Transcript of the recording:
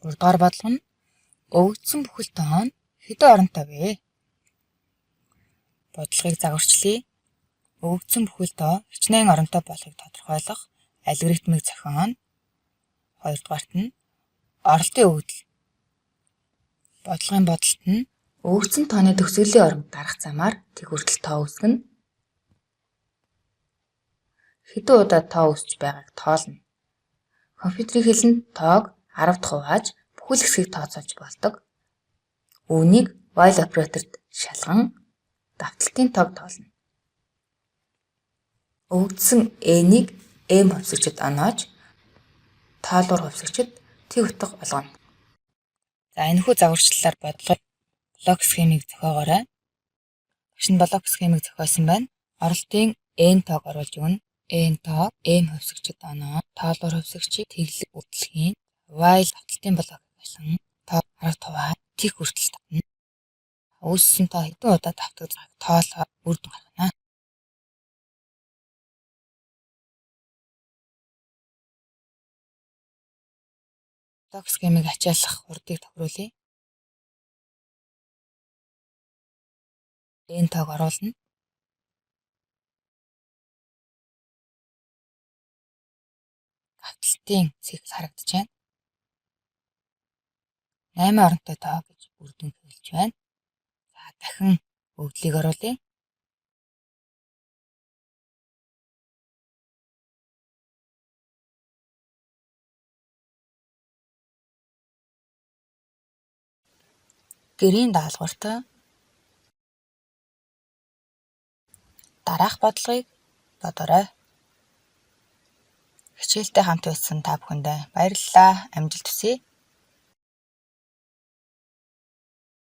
3 дугаар бодлого нь өгөгдсөн бүхэл тоо нь хэдэн оронтой вэ? Бодлогыг загварчлая. Өгөгдсөн бүхэл тоо хичнээн оронтой болохыг тодорхойлох алгоритмыг зохионо. Хоёрдугаарт нь оролтын өгөгдөл. Бодлогын бодолт нь өгөгдсөн тооны төгсгөлийн оронд дарах замаар тэг хүртэл тоо үүсгэнэ. Хэдэн удаа тоо үүсч байгааг тоолно. Компьютерийн хэлэнд тоог 10-д хувааж бүхэл хэсгийг тооцоолж болдог. Үүнийг while операторт шалган давталтын тоог тоолно. Өгөгдсөн n-ийг m хувьсагчид оноож, тоолуур хувьсагчид тэг утга олгоно. За, энэхүү загварчлалаар бодлого блок схемийг зохиогоорой. Багш нь блок схемийг зохиосон байна. Оролтын n тоог оруулж өгнө. N тоог m хувьсагчид оноо, тоолуур хувьсагчийг тэглэг үйлдэл хийн. While давталтын блок ашиглан тоо 10 хуваа тэг хүртэл татна. Үүссэн тоо хэдэн удаа давтагдаж байгааг тоолоо үр дүн гаргана. Блок схемийг ачааллах хурдыг тохируулъя. N тоог оруулна. Давталтын цикл харагдаж байна. 8 оронтой тоо гэж үр дүн хэлж байна. За, дахин өгөгдлийг оруулъя. Гэрийн даалгаварт дараах бодлогыг бодоорой. Хичээлдээ хамт байсан та бүхэндээ баярлалаа. Амжилт хүсье.